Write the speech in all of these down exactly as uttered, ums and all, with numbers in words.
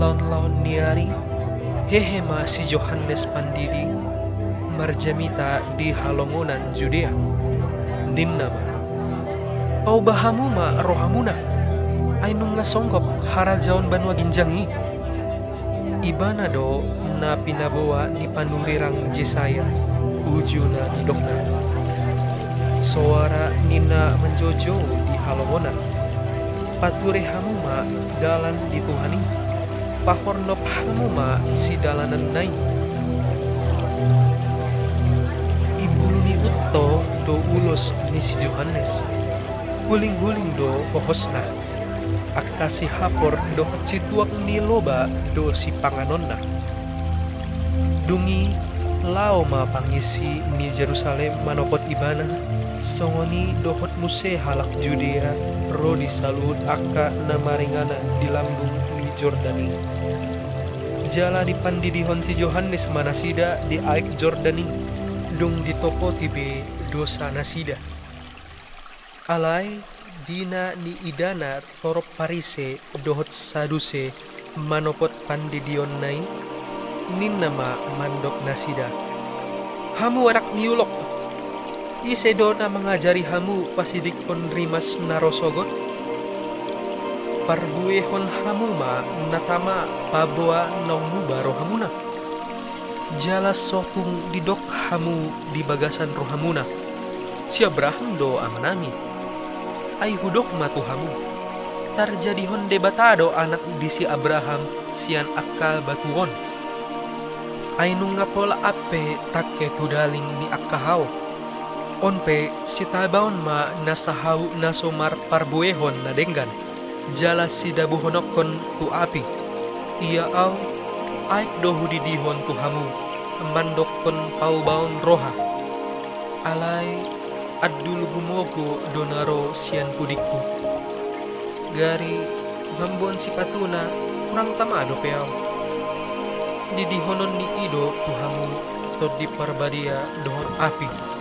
Laon-laon ni ari, hehe ma si Johannes Pandidi marjamita di halongonan Judea. Ninna ma: Paubah hamu ma rohamuna, ai nunga songgop harajaon banua ginjang i. Ibana do na pinaboa ni panurirang Jesaya, uju na didokna: Soara ni na manjojou di halongonan: Pature hamu ma dalan ni Tuhan i, pahornop hamu ma sidalananna i. Imbulu ni unto do ulos ni si Johannes, huling-huling do hohosna, angka sihapor dohot situak ni loba do sipanganonna. Dung i laho ma pangisi ni Jerusalem manopot ibana, songon i dohot muse halak Judea ro di saluhut angka na maringanan di lambung ni Jordan i. Jala dipandidihon si Johannes ma nasida di aek Jordan i, dung ditopoti be dosanasida. Alai di na niidana torop Parise dohot Saduse manopot pandidionna i, ninna ma mandok nasida: Hamu anak ni ulok! Ise do na mangajari hamu pasidikkon rimas na ro sogot? Parbuehon hamu ma na tama paboa naung muba rohamuna. Jala so tung didok hamu di bagasan rohamuna: Si Abraham do amanami. Ai hudok ma tu hamu: Tarjadihon Debata do anak di si Abraham sian angka batu on. Ai nunga pola ampe tangke tu daling ni angka hau. On pe, sitabaon ma na sahaut na so marparbuehon na denggan, jala sidabuhononhon tu api. Ia au, aek do hudidihon tu hamu, mandokkon paubaon roha. Alai andul gumogo do na ro sian pudingku. Gari mamboan sipatuna, hurang tama dope au. Didihonon ni i do tu hamu Tondi Parbadia dohot api.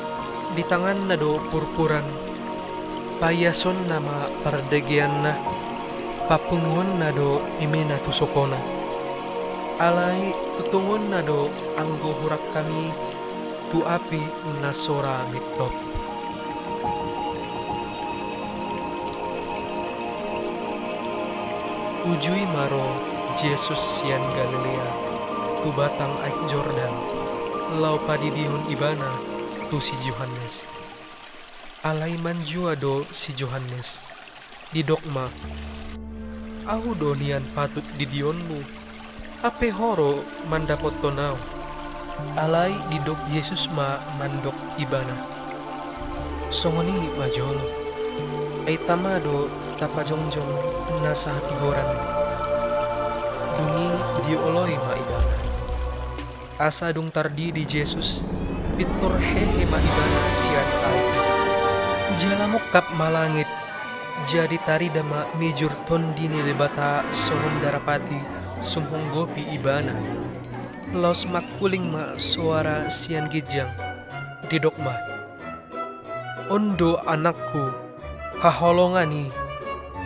Di tanganna do purpuran, paiasonna ma pardegeanna, papunguonna do emena tu sokona. Alai tutungonna do anggo hurang hami tu api na so ra mintop. Uju i ma ro Jesus sian Galilea tu batang aek Jordan, laho padidihon ibana tu si Johannes. Alai manjua do si Johannes, didok ma: Ahu do nian patut didionmu, ampe ho ro mandapothon au. Alai didok Jesus ma mandok ibana: Songon i ma jolo, ai tama do tapajongjong na sahatigoran. Dung i dioloi ma ibana. Asa dung tardidi Jesus, pintor hehe ma ibana sian aek i. Jala mungkap ma langit, jadi tarida ma mijur Tondi ni Debata songon darapati sumhonggopi ibana. Laos mangkuling ma soara sian ginjang, didok ma: On do Anakku, haholongan i,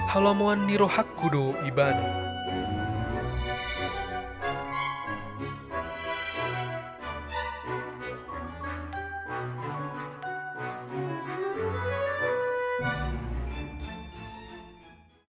halomoan ni rohangku do ibana.